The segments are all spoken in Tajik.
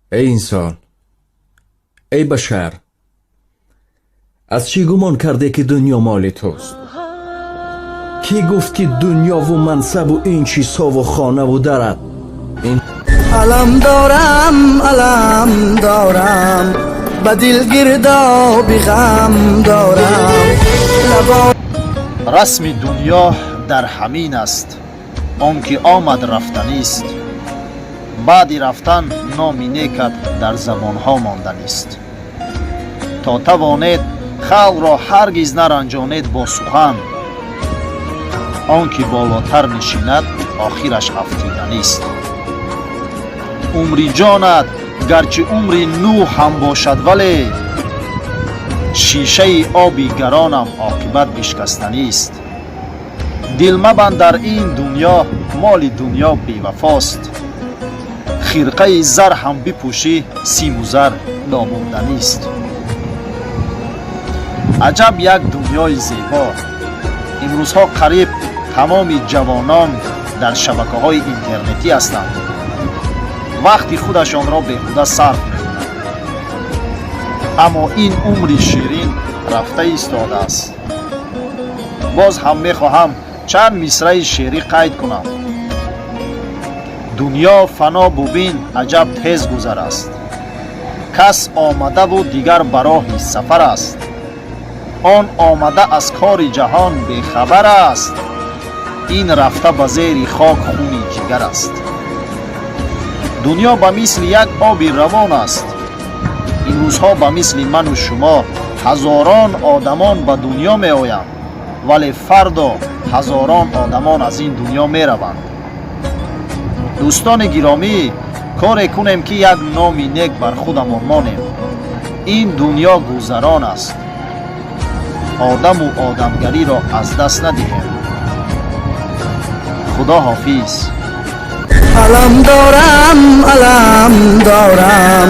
Эй инсон, эй башар, аз чӣ гумон кардӣ, ки дунё моли туст? Кӣ гуфт, ки дунёву мансабу ин чизҳову хонаву дарат ин Алам дорам, алам дорам, ба дил гирдоби ғам дорам, лабон Расми дунё дар ҳамин аст: он ки омад, рафтанист. Баъди рафтан номи некат дар забонҳо монданист. То тавонед, халқро ҳаргиз наранҷонед бо сухан. Он ки болотар нишинад, охираш афтиданист. Умри ҷонат гарчи умри Нӯҳ ҳам бошад, вале шишаи оби гаронам оқибат бишкастанист. Дил мабанд дар ин дунё, моли дунё бевафост. Хирқаи зар ҳам бипӯшӣ, симу зар номурданист. Аҷаб як дунёи зебо! Имрӯзҳо қариб тамоми ҷавонон дар шабакаҳои интернетӣ ҳастанд, вақти худашонро беҳуда сарф мекунанд. Аммо ин умри ширин рафта истодааст. Боз ҳам мехоҳам чанд мисраи шеърӣ қайд кунам. Дунё фано, бубин, аҷаб тез гузар аст. Кас омадаву дигар ба роҳи сафар аст. Он омада аз кори ҷаҳон бехабар аст. Ин рафта ба зери хок хуни ҷигар аст. Дунё ба мисли як оби равон аст. Имрӯзҳо ба мисли ману шумо ҳазорон одамон ба дунё меоянд, вале фардо ҳазорон одамон аз ин дунё мераванд. Дӯстони гиромӣ, коре кунем, ки як номи нек бар худамон монем. Ин дунё гузарон аст. Одаму одамгариро аз даст надиҳем. Худо ҳофиз. Алам дорам, алам дорам,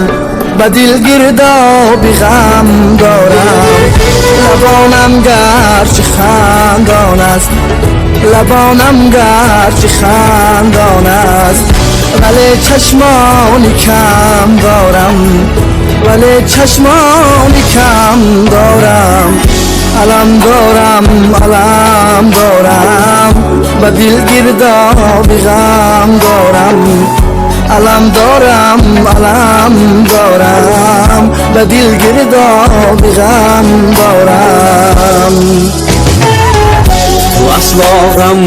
ба дил гирдоби ғам дорам. Лабонам гарчи хандон аст, лабонам гарчи хандон аст, вале чашмони кам дорам, вале чашмони кам дорам. Алам дорам, алам дорам, ба дил гирдоби ғам дорам. Алам дорам, алам дорам, ба дил гирдоби ғам дорам. Ту асло ғам